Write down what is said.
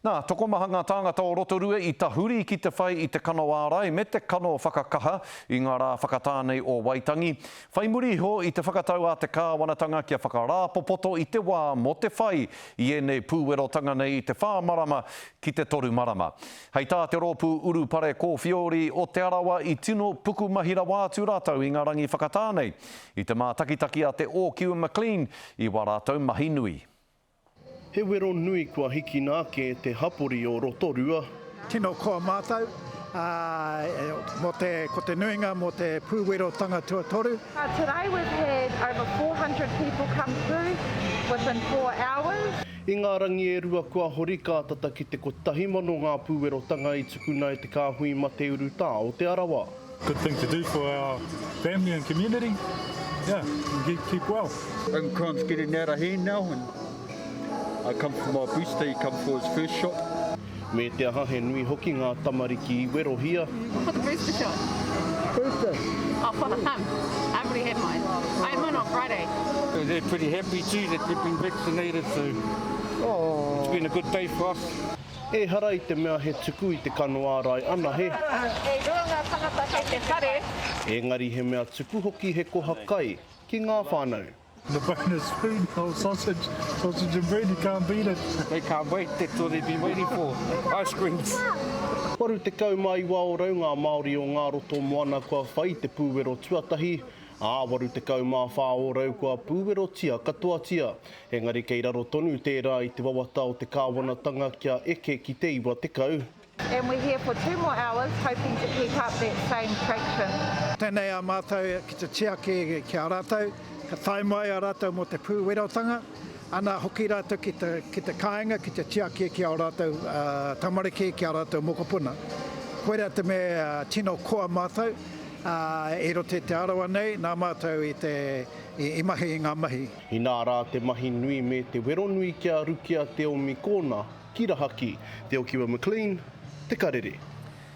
Nā, tokomaha ngā tāngata o Rotorua i tahuri ki te whai i te kano ārai me te kano whakakaha i ngā rā whakatā nei o Waitangi. Whai muri iho i te whakatau a te kāwanatanga kia whakarāpopoto i te wā mō te whai i ēnei pūwerotanga nei i te whā marama ki te toru marama. Hei tā te rōpū urupare kōwhiori o Te Arawa i tino pukumahi rawa atu rātou i ngā rangi whakatā nei i te mātakitaki a Te Ōkiu McLean i wā rātou mahi nui. He wero nui kua hikina ake e te hapori o Rotorua. Tino koa mātou, ā, mō te, ko te nuinga mō te pūwerotanga tuatoru. Today we've had over 400 people come through within four hours. I ngā rangi e rua kua hori ka tata ki te 1,000 ngā pūwerotanga i tukuna e te kāhui mate urutā o Te Arawa. Good thing to do for our family and community, yeah, and keep, keep well. Omicron's getting out of hand now and I come for my booster, he come for his first shot. Me te aha he nui hoki ngā tamariki i werohia. For the booster shot. Booster. Oh, for him. I've already had mine. I had mine on Friday. They're pretty happy too that they've been vaccinated so it's been a good day for us. Ehara i te mea he tuku i te kano ārai anahe. E rua ngā tangata kei te whare. Engari he mea tuku hoki he koha kai ki ngā whānau. The bonus food, oh sausage, sausage and bread, you can't beat it. They can't wait, that's all they've been waiting for, ice creams. 89 ōrau ngā Māori o ngā roto moana kua whai i te pūwero tuatahi, ā, 84 ōrau kua pūwerotia katoatia. Engari kei raro tonu tērā i te wawata o te kāwanatanga kia eke ki te 90. And we're here for two more hours hoping to keep up that same traction. Tēnei a mātou ki te tiaki ki a rātou, ka tae mai a rātou mō te pūwerotanga, ana hoki rātou ki te, ki te kāinga ki te tiaki ki ō rātou tamariki, ki ā rātou mokopuna. Koirā te mea tino koa mātou, ā, i roto i Te Arawa nei, nā mātou i te, i mahi i ngā mahi. Inā rā te mahi nui me te wero nui kia rukia te omikōna ki rahaki. Te Okiwa McLean, Te Karere.